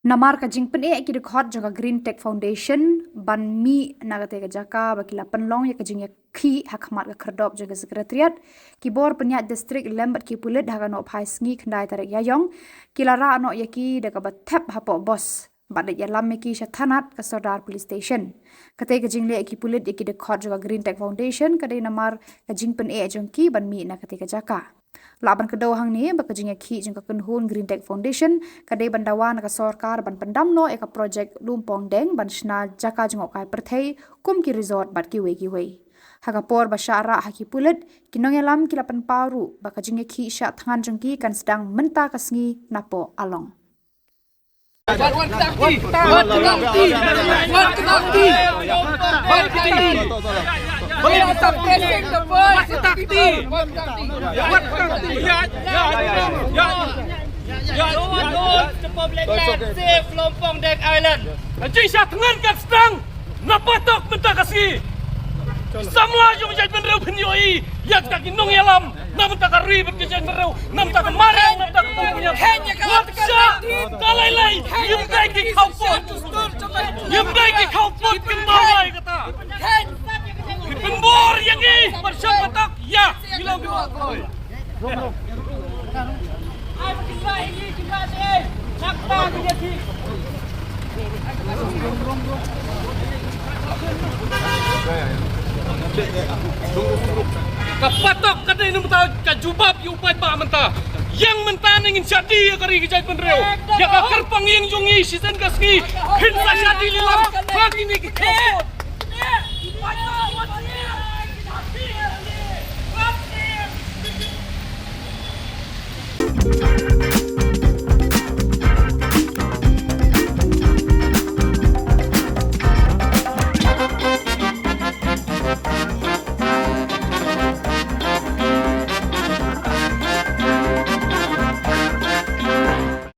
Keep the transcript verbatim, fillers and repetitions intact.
Namar ka jingpyneh ki dkhot jong ka Green Tech Foundation ban mih na katei ka jaka ba ki la pynlong ïa ka jingïakhih ha khmat ka khyrdop jong ka Secretariat, ki bor pynïaid district lem bad ki pulit ha ka nohphai sngi khyndai tarik Ïaïong ki la rah noh ïa ki da kaba thep hapoh bos bad leit ïalam ïa ki sha thanat ka Sordar Police Station. Katei ka jingleh ki pulit ïa ki dkhot jong ka Green Tech Foundation ka dei namar ka jingpyneh jong ki ban mih na katei ka jaka. Lah ban kdew hangne ba ka jingïakhih jong ka kynhun Green Tech Foundation ka dei ban dawa na ka sorkar ban pyndam noh ïa ka projek Lumpong Deng ban shna jaka jngohkai pyrthei kum ki resort bad kiwei kiwei. Ha ka por ba shah rah ha ki pulit, ki nongïalam ki la pynpaw ruh ba ka jingïakhih shah thngan jong ki kan sdang mynta ka sngi napoh Along. What, what Kata Kti? What Kata Kti? What Kata Kti? What Kata Kti? They are suppressing the voice of the people. What Kata Kti? What Kata Kti? Yeah, yeah, yeah, yeah. No one knows the public land save Lumpong Deng Island. Ka jingshah thngan kan sdang na patok mynta ka sngi. Samla jong ka jaitbynriew phin ïohi ïa kita ki nongïalam na bynta ka ri bad ka jaitbynriew, na bynta ka mariang, na bynta ka kynriang. Wat shah ka lai lai, ngim dei ki khawpud. Ngim dei ki khawpud, ngim dei kata. Pynbor ïa ngi, pynshong patok ïa ngi long ki wah kloi. Ka patok ka dei na bynta ka jubab ïa u paidbah mynta. Ïeng mynta ne ngin shah die ïa ka ri ka jaitbynriew. Ïa ka kyrpang ïing jong ngi shisien ka sngi. Phin sa shah die lyngba ha kine ki khop.